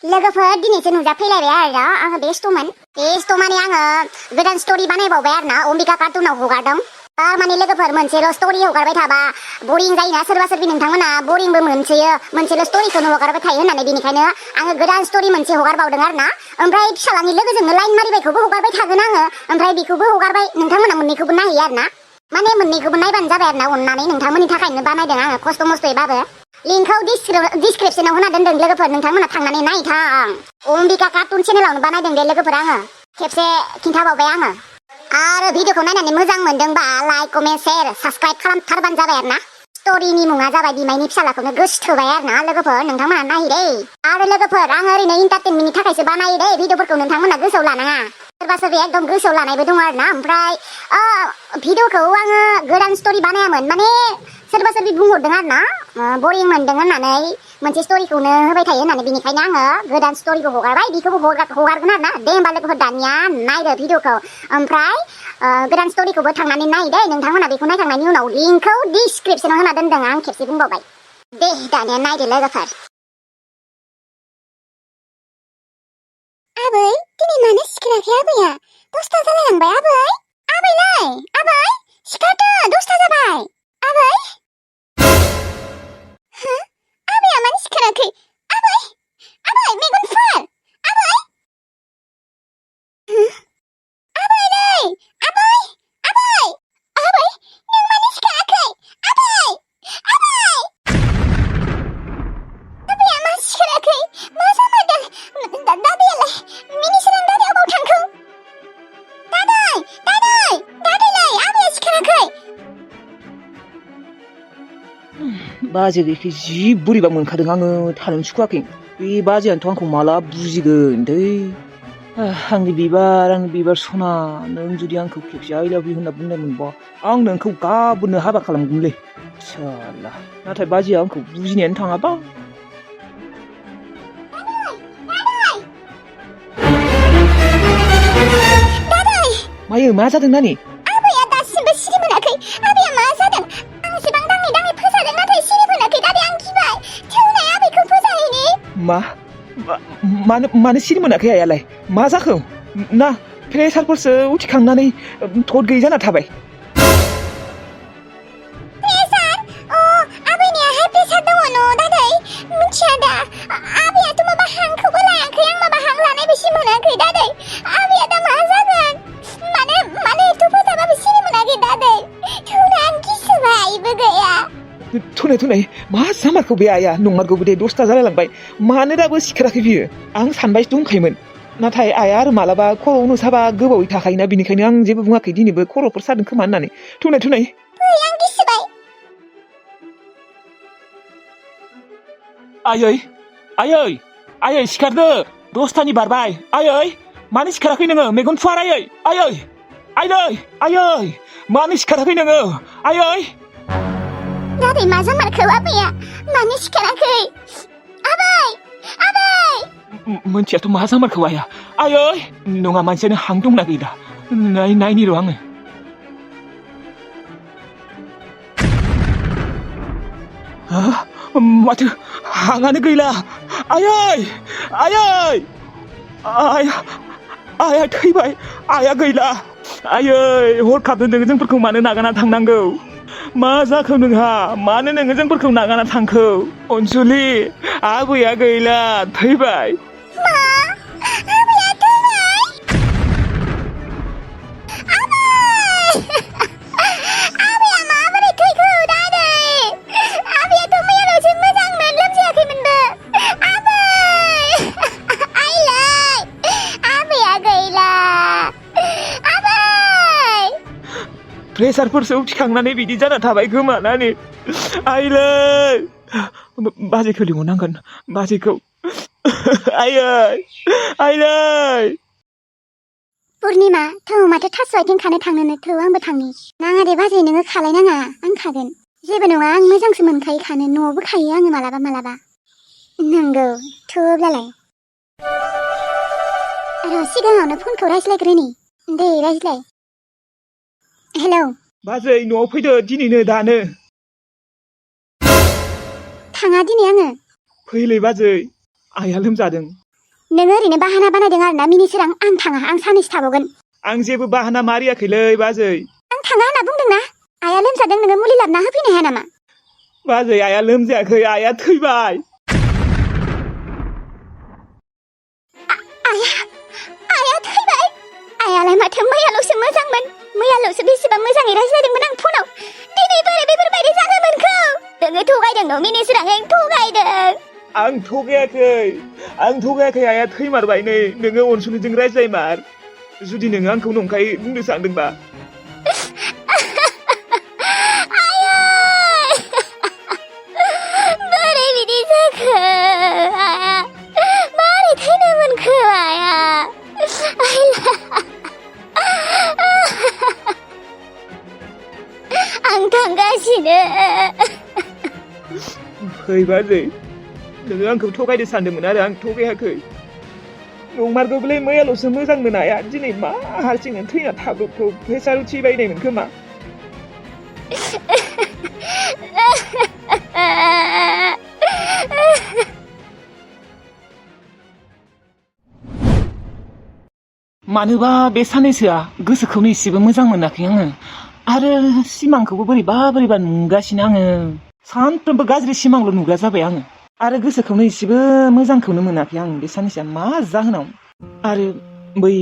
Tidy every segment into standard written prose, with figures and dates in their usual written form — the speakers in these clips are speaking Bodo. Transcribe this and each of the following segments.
लोगोफोर दिनैसो नुजाफैलायबाय आरो आङो बेस्थ' माने आङो गोदान स्ट'रि बानायबावबाय आरो ना अम्बिका कार्टुनाव हगारदों माने लोगोफोर मोनसेल' स्ट'रि हगारबाय थाबा बरिं जायोना सोरबा सोरबि नोंथांमोना बरिंबो मोनसेल' स्ट'रिखौनो हगारबाय थायो होननानै बेनिखायनो आङो गोदान स्ट'रि मोनसे हगारबावदों आरो ना ओमफ्राय फिसालानि लोगोजोंनो लाइन मारिबायखौबो हगारबाय थागोन आङो ओमफ्राय बेखौबो हगारबाय नोंथांमोना मोननैखौबो नायहैयो आरो ना माने मोननैखौबो नायबानो जाबाय आरो ना अननानै नोंथांमोननि थाखायनो बानायदों आङो खस्थ' मस्थ'यैबाबो लिंकखौ डिसक्रिपसनाव होना दोनदों लोगोफोर नोंथांमोना थांनानै नायथां अम्बिका कार्टुन चेनेलावनो बानायदों दे लोगोफोर आङो खेबसे खिन्थाबावबाय आङो आरो भिडिअखौ नायनानै मोजां मोनदोंबा लाइक कमेन्ट शेयार साबस्क्राइब खालामथारबानो जाबाय आरो ना स्ट'रिनि मुङा जाबाय बिमायनि फिसालाखौनो गोसोथोबाय आरो ना लोगोफोर नोंथांमोना नायहै दे आरो लोगोफोर आङो ओरैनो इन्टारटेनमेन्टनि थाखायसो बानायो दे भिडिअफोरखौ नोंथांमोना गोसोआव लानाङा सोरबा सोरबा एकदम गोसोआव लानायबो दङ आरो ना ओमफ्राय भिडिअखौ आङो गोदान स्ट'रि बानायामोन माने सोरबा सोरबि बुंहरदों आरो ना बरिं मोनदों होननानै मोनसे स्ट'रिखौनो होबाय थायो होननानै बेनिखायनो आङो गोदान स्ट'रिखौ हगारबाय बेखौबो हगारगोन आरो ना दे होमबा लोगोफोर दानिया नायदो भिडिअखौ ओमफ्राय गोदान स्ट'रिखौबो थांनानै नाय दे नोंथांमोना बेखौ नायखांनायनि उनाव लिंकखौ डिसक्रिपसनाव होना दोनदों आं खेबसे बुंबावबाय दे दानिया नायदो लोगोफोर आबै दिनै मानो सिखाराखै आबैया 10ता जालायलांबाय आबैलाय आबै सिखारदो 10ता जाबाय आबै हो आबैया मानो सिखाराखै आबै मेगन फुवार आबै आबैलै आबै नों मानो सिखाराखै आबैया मा सिखाराखै मा जामारदों दादैयालाय मिनिसोरां दादै अबाव थांखो दादैलाय आबैया सिखाराखै बाजे गैयैखाय जि बोरैबा मोनखादों आङो थानो सुखुवाखै बे बाजेयानोथ' आंखौ माला बुजिगोन दै आंनि बिबार सना नों जुदि आंखौ खेबसे आइ लाभ इउ होनना बुंनाय मोनबा आं नोंखौ गाबोननो हाबा खालामगौमोनलै साला नाथाय बाजेया आंखौ बुजिनायानो थाङाबा मायो मा जादों नानि आबैया दासिमबो सिरि मोनाखै आबैया मा जादों आं एसेबां दाङै फोजादों नाथाय सिरि मोनाखै दादै आं गिबाय थौनाय आबैखौ फोजाहैनि मानो सिरि मोनाखै आइयालाय मा जाखो ना प्रेसारफोरसो उथिखांनानै थद गैयै जाना थाबाय प्रेसार आबैनियाहाय प्रेसार दङ न दादै मिथिया दा आबैयाथ' माबा हांखौबो लायाखै आं माबा हां लानाय बायदि मोनाखै दादै आबैया दा मा जागोन माने एथ' फोजाबाबो सिरि मोनाखै दादै थौना आं गिसोबायबो गैया थुनाय मा जामारखौ बे आइया नंमारगौबो दे 10ता जालायलांबाय मानो दाबो सिखाराखै बियो आं सानबायसो दंखायोमोन नाथाय आइया आरो मालाबा खर'आवनो साबा गोबावै थाखायोना बेनिखायनो आं जेबो बुङाखै दिनैबो खर'फोर सादों खोमा होननानै थुनाय आं गिसोबाय आयै सिखारदो 10तानि बारबाय आयै मानो सिखाराखै नोङो मेगन फुवार आयै मानो सिखाराखै नोङो आयै दादै मा जामारखौ आबैया मानो सिखाराखै आबै मोनथियाथ' मा जामारखौ आइया आयै नङा मानसियानो हां दंना गैला नायनि र' आङो माथो हाङानो गैला आइया थैबाय आइया गैला आयै हरखाब नोङो जोंफोरखौ मानो नागारना थांनांगौ मा जाखो नोंहा मानो नोङो जोंफोरखौ नागारना थांखो अनसुलि आबैया गैला थैबाय आबैया थैबाय आबैया माबोरै थैखो दादै आबैयाथ' मैयाल'सो मोजांमोन लोमजायाखैमोनबो आबैया गैला प्रेसारफोरसो उथिखांनानै बिदि जाना थाबाय गोमानानै आइलै बाजैखौ लिंहरनांगोन बाजैखौ आइलै पुर्निमा थौ माथो थास' आथिं खानो थांनोनो थौ आंबो थांनि नाङा दे बाजै नोङो खालायनाङा आं खागोन जेबो नङा आं मोजांसो मोनखायो खानो न'आवबो खायो आङो मालाबा नंगौ थौब्लालाय र' सिगाङावनो फनखौ रायज्लायग्रोनि दे रायज्लाय हेलौ बाजै न'आव फैदो दिनैनो दानो थाङा दिनै आङो फैलै बाजै आइया लोमजादों नोङो ओरैनो बाहाना बानायदों आरोना मिनिसोरां आं थाङा आं सानैसो थाबावगोन आं जेबो बाहाना मारियाखैलै बाजै आं थाङा होनना बुंदोंना आइया लोमजादों नोङो मुलि लाबोना होफैनो हाया नामा बाजै आइया लोमजायाखै आइया थैबाय आइया थैबाय आइयालाय माथो मैयाल'सो मोजांमोन मैयाल'सो बेसेबां मोजाङै रायज्लायदोंमोन आं फनाव दिनै बोरै बेफोरबायदि जानो मोनखो नोङो थगायदों न' मिनिसोरां थगायदों आं थगायाखै आइया थैमारबाय नै नोङो अनसुलिजों रायज्लायमार जुदि नोङो आंखौ नंखाय बुंनो सानदोंबा बोरै बिदि जाखो आइया मारै थैनो मोनखो आइया आं थांगासिनो फै बाजै नोङो आंखौ थगायनो सानदोंमोन आरो आं थगायाखै नंमारगौलै मैयाल'सो मोजांमोन आइया दिनै मा हारसिंनो थैना थाब्रबखौ प्रेसार उथिबायनायमोन खोमा मानोबा बे साननैसोआ गोसोखौनो एसेबो मोजां मोनाखै आङो आरो सिमांखौबो बोरैबा नुगासिनो आङो सानफ्रोमबो गाज्रि सिमांल' नुग्रा जाबाय आङो आरो गोसोखौनो एसेबो मोजांखौनो मोनाखै आं बे साननैसोआ मा जाहोनाव आरो बै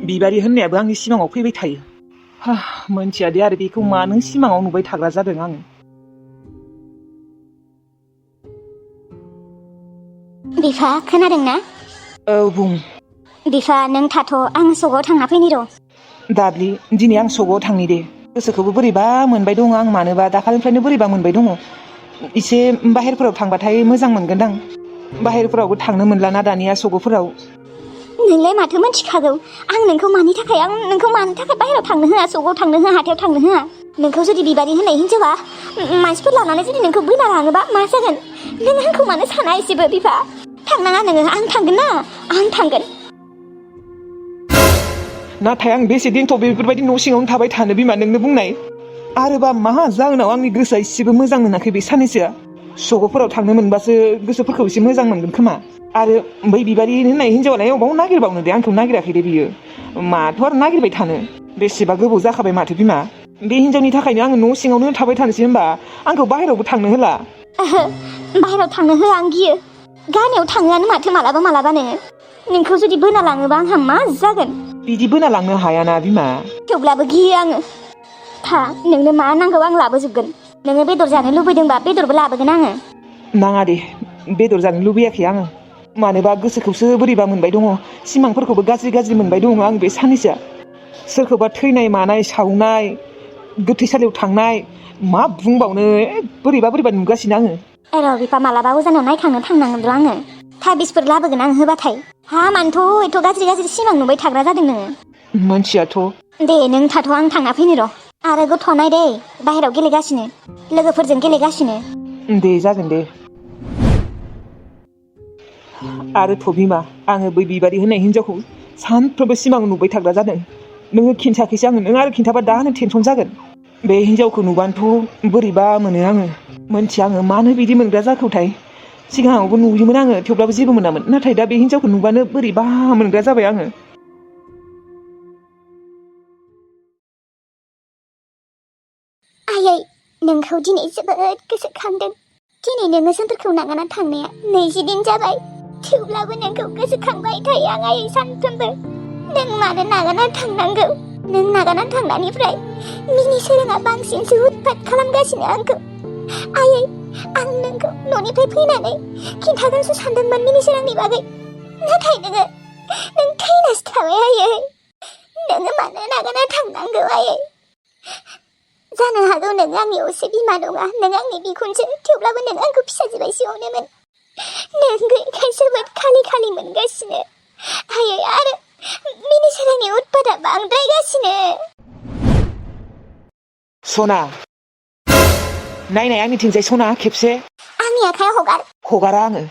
बिबारि होननायाबो आंनि सिमाङाव फैबाय थायो मोनथिया दे आरो बेखौ मानो सिमाङाव नुबाय थाग्रा जादों आङो बिफा खोनादोंना औ बुं बिफा नों थाथ' आं सकआव थांना फैनि र' दाब्लि दिनै आं सकआव थांनि दे गोसोखौबो बोरैबा मोनबाय दङ आं मानोबा दाखालिनिफ्रायनो बोरैबा मोनबाय दङ एसे बाहेरफोराव थांबाथाय मोजां मोनगोनदां बाहेरफोरावबो थांनो मोनलाना दानिया सकफोराव नोंलाय माथो मिथिखागौ आं नोंखौ मानि थाखाय बाहेरायाव थांनो होआ सकआव थांनो होआ हाथायाव थांनो होआ नोंखौ जुदि बिबारि होननाय हिनजावा मानसिफोर लानानै जुदि नोंखौ बोना लाङोबा मा जागोन नों आंखौ मानो साना एसेबो बिफा थांनाङा नोङो आं थांगोन ना आं थांगोन नाथाय आं बेसे दिनथ' बेफोरबायदि न' सिङावनो थाबाय थानो बिमा नोंनो बुंनाय आरोबा मा जाहोनाव आंनि गोसोआ एसेबो मोजां मोनाखै बे साननैसोआ सकफोराव थांनो मोनबासो गोसोफोरखौ एसे मोजां मोनगोन खोमा आरो बै बिबारि होननाय हिनजावालाय अबाव नागिरबावनो दे आंखौ नागिराखै दे बियो माथ' आरो नागिरबाय थानो बेसेबा गोबाव जाखाबाय माथो बिमा बे हिनजावनि थाखायनो आङो न' सिङावनो थाबाय थानोसै होनबा आंखौ बाहेरावबो थांनो होला बाहेराव थांनो होआ आं गियो गामियाव थाङोआनो माथो मालाबानो नोंखौ जुदि बोना लाङोबा आंहा मा जागोन बिदि बोना लांनो हायाना बिमा थेवब्लाबो गियो आङो था नोंनो मा नांगौ आं लाबोजोबगोन नोङो बेदर जानो लुबैदोंबा बेदरबो लाबोगोन आङो नाङा दे बेदर जानो लुबैयाखै आङो मानोबा गोसोखौसो बोरैबा मोनबाय दङ सिमांफोरखौबो गाज्रि मोनबाय दङ आं बे साननैसोआ सोरखौबा थैनाय मानाय सावनाय गोथैसालियाव थांनाय मा बुंबावनो बोरैबा नुगासिनो आङो र' बिफा मालाबा अजानाव नायखांनो थांनांगोनल' आङो थाबिसफोर लाबोगोन आं होबाथाय मानोथ' एथ' गाज्रि सिमां नुबाय थाग्रा जादों नोङो मोनथियाथ' दे नों थाथ' आं थांना फैनि र' आरो गथ' नाय दे बाहेरायाव गेलेगासिनो लोगोफोरजों गेलेगासिनो दे जागोन दे आरो थ' बिमा आङो बै बिबारि होननाय हिनजावखौ सानफ्रोमबो सिमां नुबाय थाग्रा जादों नोङो खिन्थाखैसो आङो नों आरो खिन्थाबा दानो टेनसन जागोन बे हिनजावखौ नुबानोथ' बोरैबा मोनो आङो मोनथिया आङो मानो बिदि मोनग्रा जाखोथाय सिगाङावबो नुयोमोन आङो थेवब्लाबो जेबो मोनामोन नाथाय दा बे हिनजावखौ नुबानो बोरैबा मोनग्रा जाबाय आङो आयै नोंखौ दिनै जोबोद गोसोखांदों दिनै नोङो जोंफोरखौ नागारना थांनाया 20 दिन जाबाय थेवब्लाबो नोंखौ गोसोखांबाय थायो आं आयै सानफ्रोमबो नों मानो नागारना थांनांगौ नों नागारना थांनायनिफ्राय मिनिसोराङा बांसिनसो उतपात खालामगासिनो आंखौ आयै आं नोंखौ न'निफ्राय फैनानै खिन्थागोनसो सानदोंमोन मिनिसोरांनि बागै नाथाय नों थैनासो थाबाय आयै नोङो मानो नागारना थांनांगौ आयै जानो हागौ नों आंनि असे बिमा नङा नों आंनि बिखुनजो थेवब्लाबो नों आंखौ फिसाजो बायदि अनोमोन नों गैयैखाय जोबोद खालि मोनगासिनो आयै आरो मिनिसोरांनि उतपातआ बांद्रायगासिनो सना नायनाय आंनिथिंजाय सना खेबसे आंनि आखाइ हगारा आङो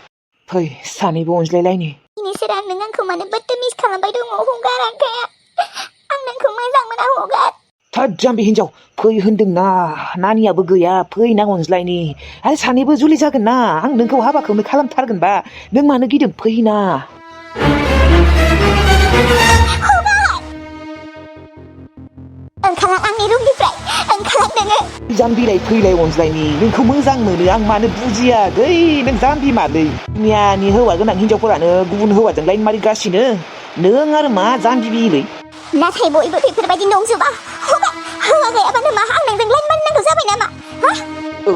फै सानैबो अनज्लायलायनि मिनिसोरां नों आंखौ मानो बदतमिज खालामबाय दङ हगार आखाइया आं नोंखौ मोजां मोना हगार थोद जाम्बि हिनजाव फै होनदोंना नानियाबो गैया फै ना अनज्लायनि आरो सानैबो जुलि जागोन ना आं नोंखौ हाबाखौनो खालामथारगोनबा नों मानो गिदों फैना ओंखारलां आंनि रुमनिफ्राय ओंखारलां नोङो जाम्बिलाय फैलाय अनज्लायनि नोंखौ मोजां मोनो आं मानो बुजिया दै नों जाम्बि मादै मियानि हौवा गोनां हिनजावफोरानो गुबुन हौवाजों लाइन मारिगासिनो नों आरो मा जाम्बि बिलै नाथाय बयबो बेफोरबायदि नंजोबा हौवा गैयाबानो मा आं नोंजों लाइन मारिनांगौ जाबाय नामा औ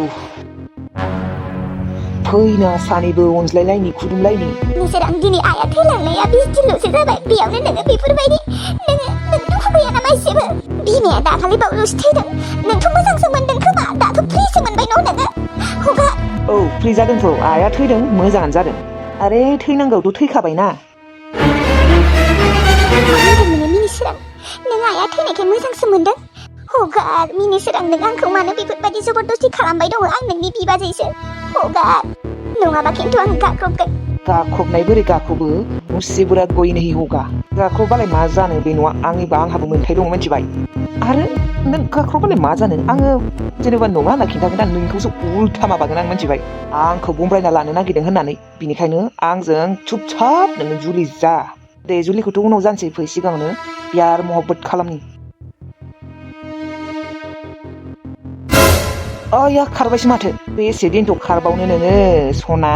फैना सानैबो अनज्लायलायनि खुदुमलायनि नोंसोर आं दिनै आइया थैलांनाया 20 दिनल'सो जाबाय बेयावनो नोङो बेफोरबायदि नों दुखु गैया नामा एसेबो बिमाया दाखालि बावल'सो थैदों नोंथ' मोजांसो मोनदों खोमा दाथ' फ्रिसो मोनबाय न' नोङो हगार औ फ्रि जादोंथ' आइया थैदों मोजाङानो जादों आरे थैनांगौथ' थैखाबायना मा होनदों नोङो मिनिसोरां नों आइया थैनायखाय मोजांसो मोनदों हगार मिनिसोरां नों आंखौ मानो बेफोरबायदि जबरदस्ति खालामबाय दङ आं नोंनि बिबाजैसो हगार नङाबा खिन्थु आं गाख्रबगोन गाख्रबनाय बोरै गाख्रबो मुसि बुरा गय नहीं होगा गाख्रबबालाय मा जानो बे न'आ आंनिबा आंहाबो मोन्थाय दङ मिथिबाय आरो नों गाख्रबबालाय मा जानो आङो जेनेबा नङा होनना खिन्थागोन आं नोंखौसो उल्था माबागोन आं मिथिबाय आंखौ बमब्रायना लानो नागिरदों होननानै बिनिखायनो आंजों चुपचाप नोङो जुलि जा दे जुलिखौथ' उनाव जानोसै फै सिगाङावनो प्यार महब्बत खालामनि आया खारबायसो माथो बेसे दिनथ' खारबावनो नोङो सना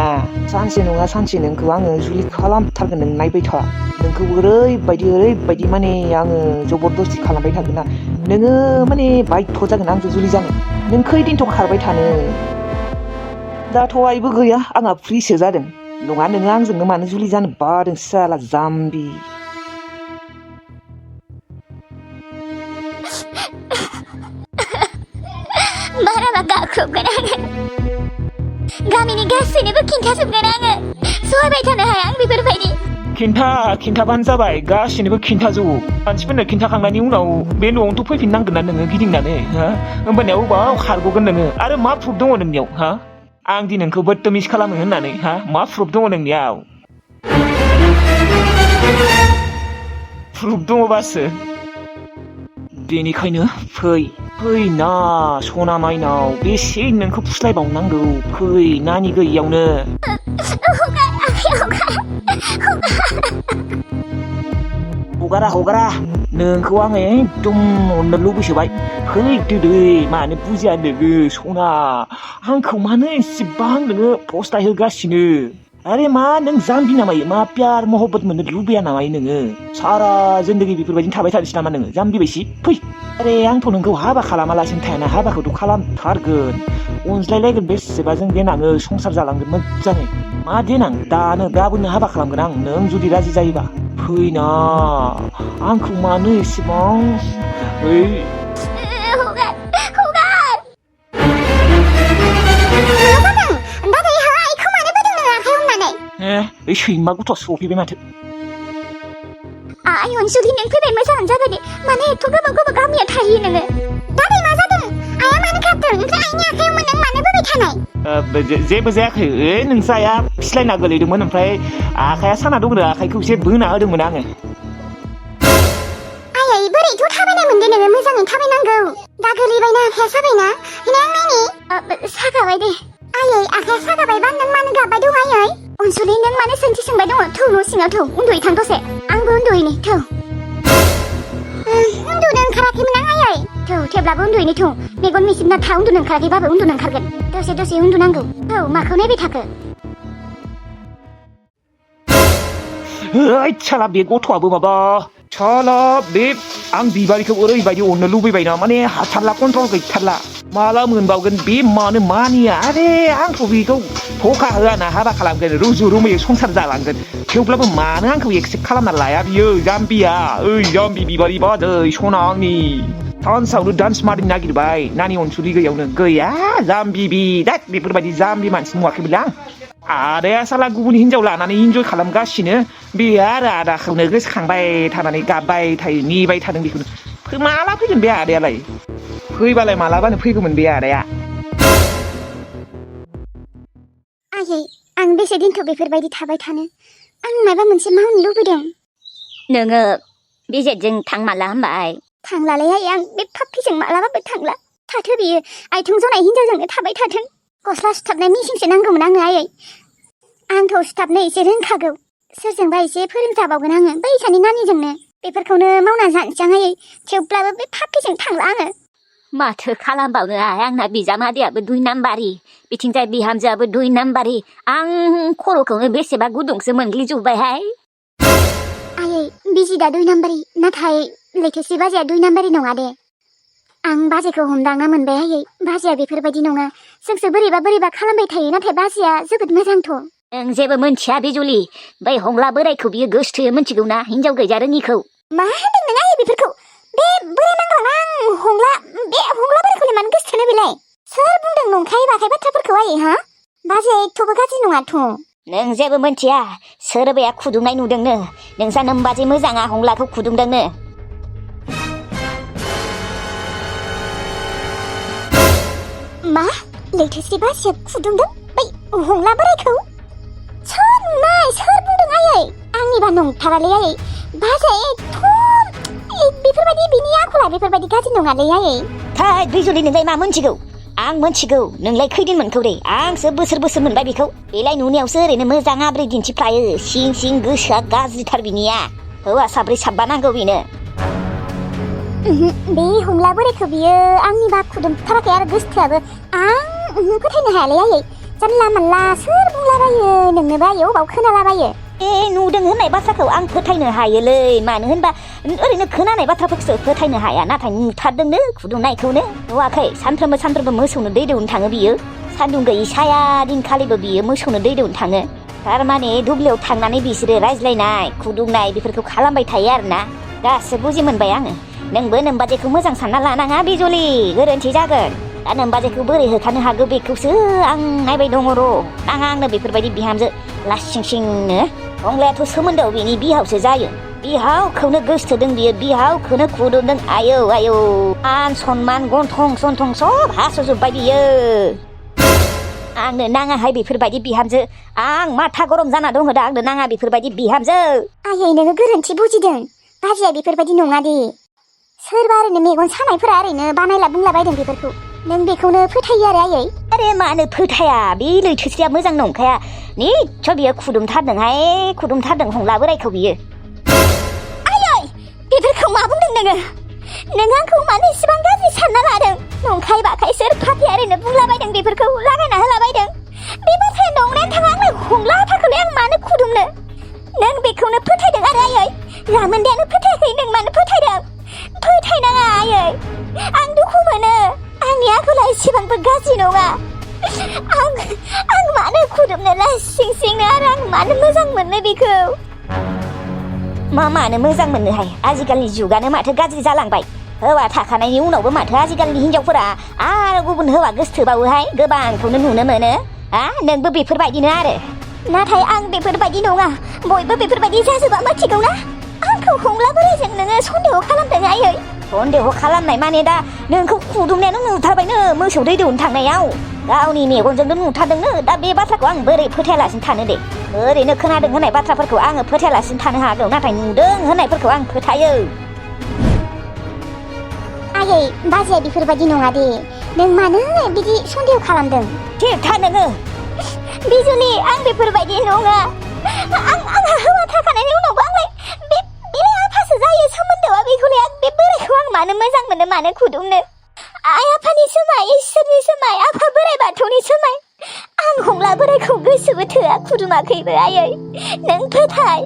सानसे नङा सानसे नोंखौ आङो जुलि खालामथारगोन नों नायबाय था नोंखौ ओरैबायदि माने आङो जबरदस्ति खालामबाय थागोन ना नोङो माने बायध' जागोन आंजों जुलि जानो नों खैदिनथ' खारबाय थानो दाथ' आइबो गैया आंहा फ्रिसो जादों नङा नोङो आंजोंनो मानो जुलि जानो बादों साला जाम्बि बाराबा गाख्रबगोन आङो गामिनि गासैनोबो खिन्थाजोबगोन आङो सहायबाय थानो हाया आं बेफोरबायदि खिन्थाबानो जाबाय गासिनोबो खिन्थाजोबो मानसिफोरनो खिन्थाखांनायनि उनाव बे न'आवथ' फैफिननांगोन ना नोङो गिदिंनानै हा होमबानिया अबाव खारग'गोन नोङो आरो मा प्रुफ दङ नोंनियाव हा आं दि नोंखौ बदतमिज खालामो होननानै हा मा प्रुफ दङ नोंनियाव प्रुफ दङबासो बेनिखायनो फैना सना माइनाव बेसे नोंखौ फुस्लायबावनांगौ फै नानि गैयियावनो हगारा नोंखौ आङो एकदम अननो लुबैसोबाय फैदो दै मानो बुजिया नोङो सना आंखौ मानो एसेबां नोङो फस्थाय होगासिनो आरे मा नों जाम्बि नामायो मा प्यार महब्बत मोननो लुबैया नामायो नोङो सारा जिन्दगि बेफोरबायदिनो थाबाय थानोसै नामा नोङो जाम्बि बायसि फै आरे आंथ' नोंखौ हाबा खालामालासिनो थायाना हाबाखौथ' खालामथारगोन अनज्लायलायगोन बेसेबा जों देनाङो संसार जालांगोन मोजाङै मा देनां दानो गाबोननो हाबा खालामगोन आं नों जुदि राजि जायोबा फैना आंखौ मानो एसेबां सैमा गथ' सफैबाय माथो आइ अनसुलि नों फैबाय मोजाङानो जाबाय दे माने एथ' गोबाव गामियाव थायो नोङो दादै मा जादों आइया मानो खारदों ओमफ्राय आइनि आखायाव नों मानो बोबाय थानाय जेबो जायाखै नोंसो आइया फिस्लायना गोलैदोंमोन ओमफ्राय आखाया साना दंनो आखाइखौ एसे बोना होदोंमोन आङो आयै बोरैथ' थाबायनाय मोनदों नोङो मोजाङै थाबायनांगौ दा गोलैबायना आखाया साबायना हेने आं नायनि सागाबाय दे आयै आखाया सागाबायबा नों मानो गाबबाय दं आयै अनसुलि नों मानो सोंथि सोंबाय दङ थौ न' सिङाव थौ उन्दुयै थां दसे आंबो उन्दुयैनि थौ उन्दुनो ओंखाराखैमोन आं आयै थौ थेवब्लाबो उन्दुयैनि थौ मेगन मिसिबना था उन्दुनो ओंखाराखैबाबो उन्दुनो ओंखारगोन दसे उन्दुनांगौ थौ माखौ नायबाय थाखो साला बे गथ'आबो माबा साला बे आं बिबारिखौ ओरैबायदि अननो लुबैबायना माने हाथारला कन्ट्रल गैथारला माला मोनबावगोन बे मानो मानिया आरे आंथ' बेखौ धोखा होआना हाबा खालामगोन रुजु रुमुयै संसार जालांगोन थेवब्लाबो मानो आंखौ एक्सेप्ट खालामना लाया बियो जाम्बिया ओइ जाम्बि बिबारि बाजै सना आंनि डान्सआवनो डान्स मारिनो नागिरबाय नानि अनसुलि गैयावनो गैया जाम्बि बिदात बेफोरबायदि जाम्बि मानसि नुवाखैमोनलै आं आदाया साला गुबुन हिनजाव लानानै इन्जय खालामगासिनो बे आरो आदाखौनो गोसोखांबाय थानानै गाबबाय थायो नेबाय थादों बेखौनो माला फैगोन बे आदायालाय फैबालाय मालाबानो फैगौमोन बे आदाया आयै आं बेसे दिनथ' बेफोरबायदि थाबाय थानो आं माबा मोनसे मावनो लुबैदों नोङो बिजेटजों थां माला होनबाय थांलालै आयै आं बे पाप्पिजों मालाबाबो थांला थाथो बियो आथिं जनाय हिनजावजोंनो थाबाय थाथों गस्ला सुथाबनाय मेसिनसो नांगौमोन आंनो आयै आंखौ सुथाबनो एसे रोंखागौ सोरजोंबा एसे फोरोंजाबावगोन आङो बै सानै नानिजोंनो बेफोरखौनो मावना जानोसै आं आयै थेवब्लाबो बे फाफिजों थांला आङो माथो खालामबावनो आंना बिजामादैयाबो 2 नाम्बारि बिथिंजाय बिहामजोआबो 2 नाम्बारि आं खर'खौनो बेसेबा गुदुंसो मोनग्लिजोब्बायहाय आयै बिजिदा 2 नाम्बारि नाथाय लैथोसि बाजैया 2 नाम्बारि नङा दे आं बाजैखौ हमदांना मोनबाय आयै बाजैया बेफोरबायदि नङा जोंसो बोरैबा खालामबाय थायो नाथाय बाजैया जोबोद मोजांथ' नों जेबो मोनथिया बिजुलि बै हंला बोरायखौ बियो गोसोथोयो मोनथिगौ ना हिनजाव गैजा रोङिखौ मा होनदों नों आयै बेफोरखौ बे बोराय नांगौना आं बे हंला बोरायखौलाय मानो गोसोथोनो बेलाय सोर बुंदों नंखाय बाखाय बाथ्राफोरखौ आयै हा बाजैया एथ'बो गाज्रि नङाथ' नों जेबो मोनथिया सोरबाया खुदुंनाय नुदोंनो नोंसा नोमबाजै मोजाङा हंलाखौ खुदुंदोंनो मा लैथोसि बाजैया खुदुंदों बै हंला बोरायखौ सोर बुंदों आयै आंनिबा नंथारालै आयै बाजैया बेफोरबायदि बिनि आखला बेफोरबायदि गाज्रि नङालै आयै थाय बिजुलि नोंलाय मा मोनथिगौ आं मोनथिगौ नोंलाय खैदिन मोनखौ दे आंसो बोसोर मोनबाय बेखौ बेलाय नुनायावसो ओरैनो मोजां आब्रै दिन्थिफ्लायो सिं गोसोआ गाज्रिथार बिनिया हौवा 3 4 नांगौ बेनो बे हंला बोरायखौ बियो आंनिबा खुदुमथाराखै आरो गोसोथोआबो आं फोथायनो हायालै आयै जानला मानला सोर बुंलाबायो नोंनोबो आयै अबाव खोनालाबायो नुदों होननाय बाथ्राखौ आं फोथायनो हायोलै मानो होनबा ओरैनो खोनानाय बाथ्राफोरखौसो फोथायनो हाया नाथाय नुथारदोंनो खुदुंनायखौनो नुवाखै सानफ्रोमबो मोसौनो दै दौनो थाङो बियो सान्दुं गैयि साया दिनखालिबो बियो मोसौनो दै दौनो थाङो थारमाने दुब्लियाव थांनानै बिसोरो रायज्लायनाय खुदुंनाय बेफोरखौ खालामबाय थायो आरोना दासो बुजि मोनबाय आङो नोंबो नोमबाजैखौ मोजां सानना लानाङा बिजुलि गोरोन्थि जागोन दा नोमबाजैखौ बोरै होखानो हागौ बेखौसो आं नायबाय दङ र' नाङा आंनो बेफोरबायदि बिहामजो लासिंसिंनो हंलायाथ' सोमोन्दोआव बिनि बिहावसो जायो बिहावखौनो गोसोथोदों बियो बिहावखौनो खुदुमदों आयौ मान सनमान गन्थं सन्थं सब हास'जोब्बाय बियो आंनो नाङाहाय बेफोरबायदि बिहामजो आं माथा गरम जाना दङ दा आंनो नाङा बेफोरबायदि बिहामजो आयै नोङो गोरोन्थि बुजिदों बाजैया बेफोरबायदि नङा दे सोरबा ओरैनो मेगन सानायफोरा ओरैनो बानायला बुंलाबायदों बेफोरखौ नों बेखौनो फोथायो आरो आयै अरे मानो फोथाया बे लैथोसेया मोजां नंखाया निस्सय बियो खुदुमथारदों हंला बोरायखौ बियो आयै बेफोरखौ मा बुंदों नों आंखौ मानो इसेबां गाज्रि सानना लादों नंखाय बाखाय सोर फाफिया ओरैनो बुंलाबायदों बेफोरखौ लागायना होलाबायदों बे बाथ्राया नंनायानो थाङा आंनो हंला आफाखौलाय आं मानो खुदुमनो नों बेखौनो फोथायदों आरो आयै रामोनदायानो फोथायाखै नों मानो फोथायदों फोथायनाङा आयै आं दुखु मोनो आंनि आखला एसेबांबो गाज्रि नङा आं मानो खुदुमनो लासिंसिंनो आरो आं मानो मोजां मोननो बेखौ मानो मोजां मोननोहाय आजिखालिनि जुगानो माथो गाज्रि जालांबाय हौवा थाखानायनि उनावबो माथो आजिखालिनि हिनजावफोरा आरो गुबुन हौवा गोसोथोबावोहाय गोबांखौनो नुनो मोनो नोंबो बेफोरबायदिनो आरो नाथाय आं बेफोरबायदि नङा बयबो बेफोरबायदि जाजोबा मिथिगौ ना आंखौ हंला बोरायजों नोङो सन्देह खालामदों आयै सन्देह खालामनाय माने दा नोंखौ खुदुमनायानो नुथारबायनो मोसौ दै दौनो थांनायाव गावनि मेगनजोंनो नुथारदोंनो दा बे बाथ्राखौ आं बोरै फोथायालासिनो थानो दे ओरैनो खोनादों होननाय बाथ्राफोरखौ आङो फोथायालासिनो थानो हागौ नाथाय नुदों होननायफोरखौ आं फोथायो आयै बाजैया बेफोरबायदि नङा दे नों मानो बिदि सन्देह खालामदों थिगथार नोङो बिजुलि आं बेफोरबायदि नङा आंहा हौवा थाखानायनि उनावबो आंलाय बेलाय आफासो जायो सोमोन्दोआ बेखौलाय आं बे बोरायखौ आं मानो मोजां मोनो मानो खुदुमनो आइ आफानि सोमाय इसोरनि सोमाय आफा बोराय बाथौनि सोमाय आं हंला बोरायखौ गोसोबो थोआ खुदुमाखैबो आयै नों फोथाय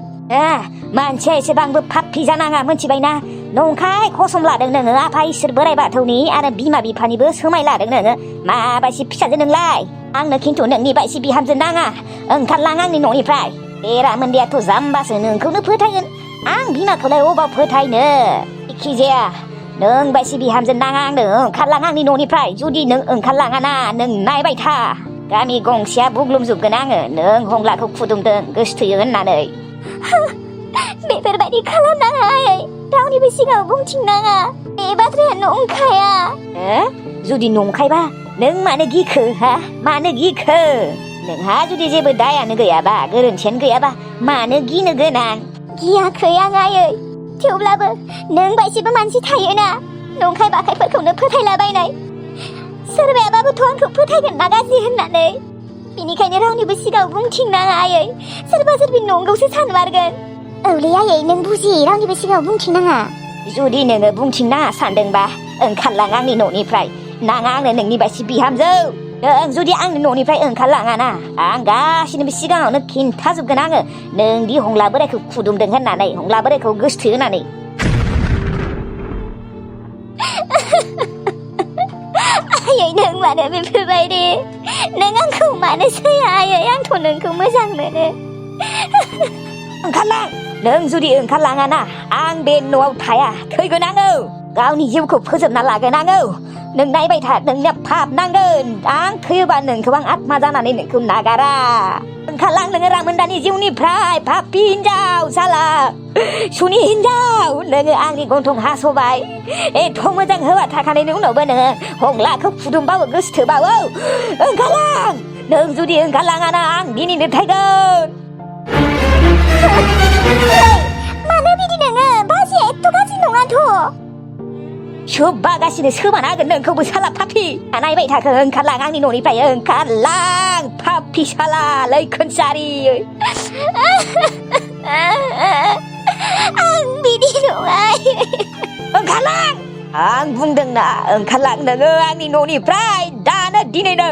मानसिया एसेबांबो फाफि जानाङा मोनथिबायना नंखाय खसम लादों नोङो आफा इसोर बोराय बाथौनि आरो बिमा बिफानिबो सोमाय लादों नोङो माबायसि फिसाजो नोंलाय आंनो खिन्थु नोंनि बायसि बिहामजो नाङा ओंखारलां आंनि न'निफ्राय बे रामोनदायाथ' जाम्बासो नोंखौनो फोथायगोन आं बिमाखौलाय अबाव फोथायनो जिखिजाया नों बायसि बिहामजो नाङा आंनो ओंखारलां आंनि न'निफ्राय जुदि नों ओंखारलाङाना नों नायबाय था गामि गंसेया बुग्लुंजोबगोन आङो नों हंलाखौ खुदुमदों गोसोथोयो होननानै बेफोरबायदि खालामनाङा आयै रावनिबो सिगाङाव बुंथिंनाङा बे बाथ्राया नंखाया जुदि नंखायबा नों मानो गिखो मानो गिखो नोंहा जुदि जेबो दायानो गैयाबा गोरोन्थियानो गैयाबा मानो गिनो गोनां गियाखै आं आयै थेवब्लाबो नों बायदिबो मानसि थायोना नंखाय बाखायफोरखौनो फोथायलाबायनाय सोरबायाबाबोथ' आंखौ फोथायगोन ना गाज्रि होननानै बेनिखायनो रावनिबो सिगाङाव बुंथिंनाङा आयै सोरबा सोरबि नंगौसो सानमारगोन औलै आयै नों बुजि रावनिबो सिगाङाव बुंथिंनाङा जुदि नोङो बुंथिंनाङा सानदोंबा ओंखारलां आंनि न'निफ्राय नाङा आंनो नोंनि बायदि बिहामजो नों जुदि आंनि न'निफ्राय ओंखारलाङाना आं गासिनिबो सिगाङावनो खिन्थाजोबगोन आङो नोंदि हंला बोरायखौ खुदुमदों होननानै हंला बोरायखौ गोसथो होनानै आयै नों मानो बेफोरबायदि नों आंखौ मानो सैया आयै आंथ' नोंखौ मोजां मोनो ओंखारलां नों जुदि ओंखारलाङाना आं बे न'आव थाया थैगोन आङो गावनि जिउखौ फोजोबना लागोन आङो नों नायबाय था नोंनिया पाप नांगोन आं थैयोबा नोंखौ आं आत्मा जानानै नोंखौ नागारा ओंखारलां नोङो रामोनदानि जिउनिफ्राय पापि हिनजाव साला सुनि हिनजाव नोङो आंनि गन्थं हास'बाय एथ' मोजां हौवा थाखानायनि उनावबो नोङो हंलाखौ फुदुंबावो गोसथोबावो ओंखारलां नों जुदि ओंखारलाङाना आं दिनैनो थैगोन मानो बिदि नोङो बाजैया एथ' गाज्रि नङाथ' सोबागासिनो सोमाना होगोन नोंखौबो साला पापि नायबाय थाखो ओंखारलां आंनि न'निफ्राय ओंखारलां पापि साला लैखोनसारि आं बिदि नङा ओंखारलां आं बुंदोंना ओंखारलां नोङो आंनि न'निफ्राय दानो दिनैनो